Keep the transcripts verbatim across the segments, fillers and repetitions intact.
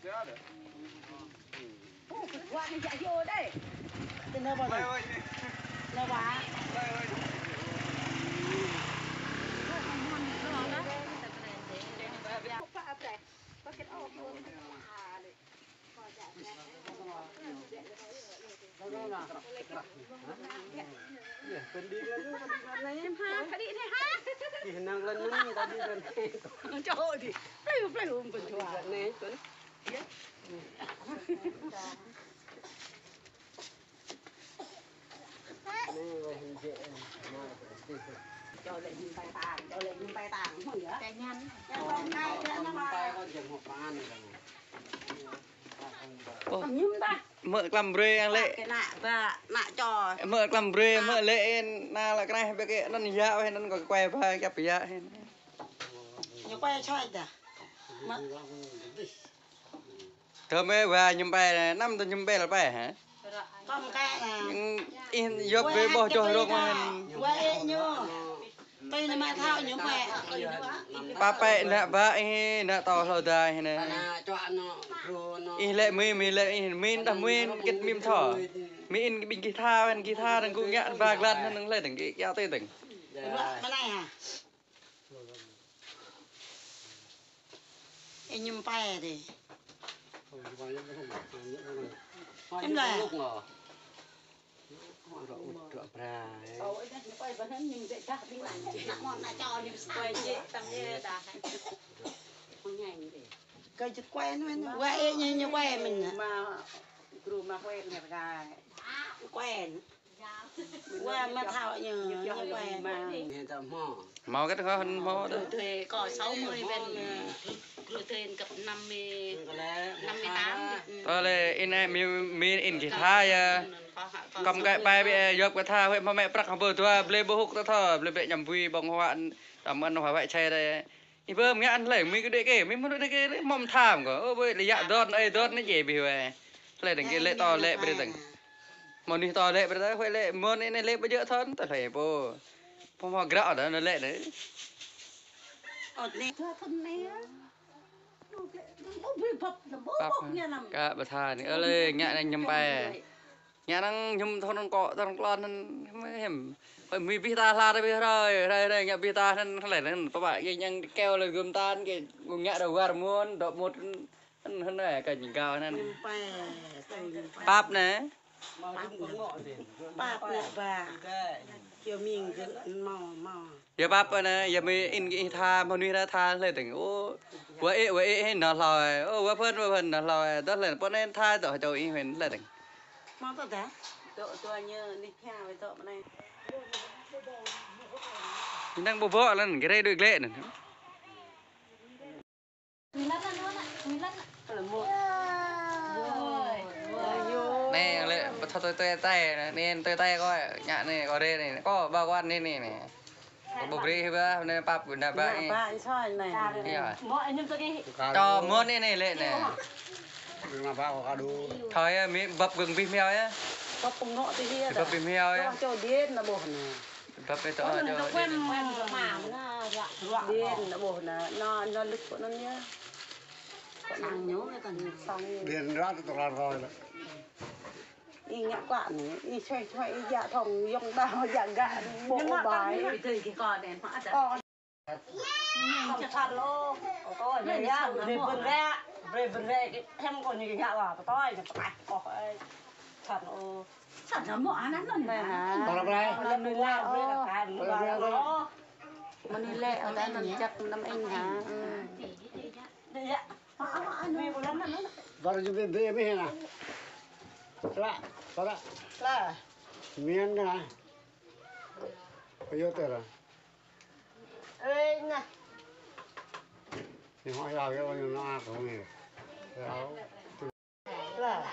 Wah, ni jak yo deh. Kenapa, Bang? Kenapa? Ih, nang lăn nang tadi lăn. Cok di. Pliu, pliu, pun cua. Ih. Nê, weh, hên jê, ơ, ma, tih. Cho lĕ hên pai tang, cho lĕ hên pai tang, hông yơh? Pai ñăn. Cho pai tang, cho pai tang, kơ jơ̆ng hŏk pan anai. Ơ, mơ̆ klăm brơi ang lĕ. Kơ nă, ba, nă cho. Mơ̆ klăm brơi, mơ̆ lĕ, ơ, nă lă kreh, bĕ kơ anŭn yă, weh, anŭn kơ kuai ba, kăp yă, hên. Ñu kuai čoi dah. Mơ̆. Tơm ê wa ñum pai, năm tơ ñum pai lă pai hă? Kơm kĕ nă. Ih yŏp bê ƀôh čoh rŏk mơ̆n. Wa ê ñu. Tui nă mă thâo ñum pai. Pap pai nă ba ih nă tâo hlâo dai hă nă. Ih lĕ mĭn, mĭn lĕ ih mĭn tah mĭn kĭt mĭn thâo. Mĭn ƀing gih tha, ƀing gih tha, dơ̆ng gŭ ngă ba glan hă nă lĕ dơ̆ng gih kiaŏ tui dơ̆ng. Ruă mă anai hă? Ê, ñum pai dih. Em lah. Kơ jit kuai nu, nu. Wa ê ñu, ñu kuai mĭn. Kuai. Wa mă thâo ñu, ñu kuai. Hmâo kơ tơngan hmâo tơ. Gru thuê có sáu mươi bên, gru thuê gấp năm mươi, năm mươi tám. Tơ lĕ in ai mi, mi in gih tha yơh. Kơm kĕ pai bĕ yŏp kơ tha, huĭ hmâo mĕ prăk hơbơ dua, blơi ƀu hŭk tơ thâo, blơi bĕ ñăm bui ƀơ̆ng huă, tăm ăn huă huă čai dai. Ih bơm ngă ăn lĕ, mi kơ đĕ kê, mi mơ̆n đĕ kê, mơ̆m tham kơ. Ơ, bơi lĕ yă dot, ơi dot nă jê bih weh. Lĕ dơ̆ng kê lĕ to lĕ brơi dơ̆ng. Mơ̆ nih to lĕ brơi, huĭ lĕ mơ̆n anai lĕ bơjơ̆ thon, tơ lĕ pô. Pô mă gră dah nă lĕ nă. Pap, kơ ƀă tha ni, ơ lĕ ngă anai ñum pai. Ngă năng ñum thon kơ, thon klon năng, hăm. Ơi, mi bih ta hla ta bih hrơi, hrơi, hrơi, ngă bih ta năng, hlơi năng, pơpă, yang, yang keo lĕ gum tan, kơ, ngă đa war mơ̆n, dŏ mŭt, hăn, hăn, ơi, kơ ñu gao năng. Pap nă. Pap nă ba. Kơ ming kơ mâo, mâo. Yua pap nă, yua mi in kơ ih tha, mơ̆ nuih ra tha lĕ tơ̆ng. Ô, wa ê, wa ê hĕ nă hlâo. Ô, wa phơn, wa phơn nă hlâo. Dŏ lĕ, pô anai tha dŏ čô ih hên lĕ tơ̆ng. Mâo tơ dah? Dŏ, dŏ ñu nih phia wai dŏ mơnai. Năng ƀu ƀô̆ lăn, gre đuaĭ glĕ nă. Nê, lĕ, ƀu thâo tui tui tai, nê, tui tai kơ, ngă nê, kơ rê nê, kơ ba quan nê, nê, nê. Kơ ƀu brơi hĭ ba, nê, pap, nă ba, nă ba, soi nê. Yơh. Mơ̆ ñu tui kơ. Tơ mơ̆n nê, nê, lĕ nê. Nă ba kơ kadu. Thâo yơh, mi băp gơ̆ng bih meo yơh. Băp pơngŏ tui hĭ. Băp bih meo yơh. Čô điên nă ƀôh nê. Băp ê tơ, ơ, čô điên. Điên nă ƀôh nă, nă, nă lŭk pơ anŭn yơh. Sang ñu, sang ñu. Điên ră tơ tơlơi rơi lĕ. Ih ngă klă nê, ih čuai čuai, ih jak thong yŏng đao, jak gă ƀô̆ ƀai. Ơ. Ih čăt lô. Ơ, brơi yă, brơi bơnrĕ, brơi bơnrĕ, kơ hem kơ ñu ngă wa, pơtoi, ñu pơkai, kơ, ơ. Čăt lô. Čăt lô mơ̆ anŭn anŭn. Nê, nê. Brơi, brơi. Anŭn anŭn lĕ, brơi, ơ. Kơ kai, brơi, brơi, brơi. Mơ̆ anai lĕ, ơ, anŭn čăt năm inh hă. Brơi yă. Brơi, brơi, brơi, brơi, brơi, nă. Brơi, brơi, brơi, brơi, nă. Sla, sla. Sla. Miên nă. Ơ, yua tơ ră. Ơi, nă. Ñu hŏ yao yơh, ñu nă ak hông yơh. Yao. Lah.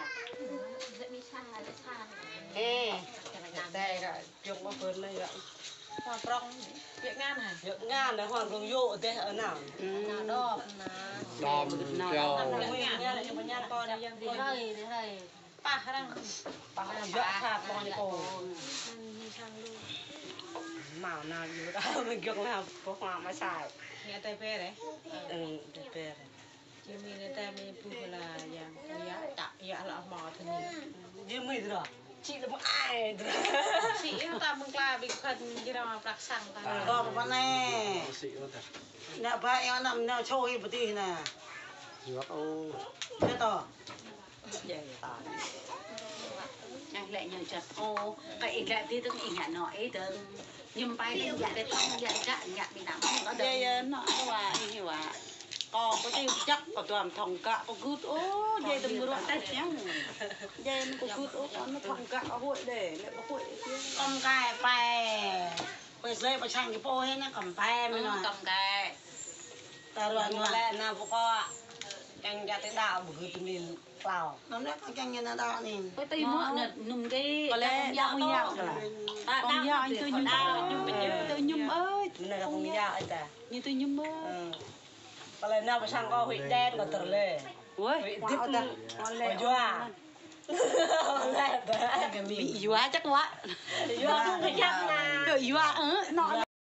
Ê, tê ră, jŏng ƀă bơ̆n nă yơh. Hoa prong, Việt Nam hả? Việt Nam nă, hoa prong yơh, tê, ơ, nă. Nă đom, nă. Đom, đom, đom. Đom, đom, đom. Đi hơi, đi hơi. Pah răng. Pah răng, yua pha pong ni pô. Mâo nao yua đa, mơ̆ng giŏng nao pô hoa mă sai. Nghe tê pê rê? Ơ, tê pê rê. Mi ne ta mi bu la yang ya ta ya la mo ta mi. Dia mui dra. Ci ta mui ai dra. Ci yang ta mui kla bi khan jira ma plak sang ta. Dor pa ne. Nă ba yang năm nă chô hi pơtih nă. Yuak ô. Nă to. Yang lek ñu jat ô, kơ ih lek ti tơng ih ngă nă ih tơng. Ñum pai ih ngă ti tong ngă jak ngă mi năm mơ̆ng đó. Yê yê nă wa ih wa. Kâo pơtih jak kâo duam thong gak pơgŭt ô, yê tơng mơruă teh yang. Yê nă pơgŭt ô, kâo nă thong gak kâo huĭ đê, lek kâo huĭ. Kâo mă kai pai. Pai sle pai sang ki pô hê nă kâo pai mă nă. Kâo mă kai. Ta ruă ñu lĕ nă pô kâo. Kiăng jat ti đaŏ pơgŭt tơmin klao. Nă nă kâo kiăng ñu nă đaŏ ni. Pai tui mă nă num kê. Pai lĕ kâo yă mă yă kơ la. Kâo yă ñu tui ñum. Ñu tui ñum ơi. Nă kâo yă ơi ta. Ñu tui ñum ơi. Pai lĕ nă pai sang kâo huĭ đen kâo tơr lĕ. Ôi, huĭ dip ta. Ôi jua. Yua chắc wa. Yua kơ jăk nă. Yua ơ nă.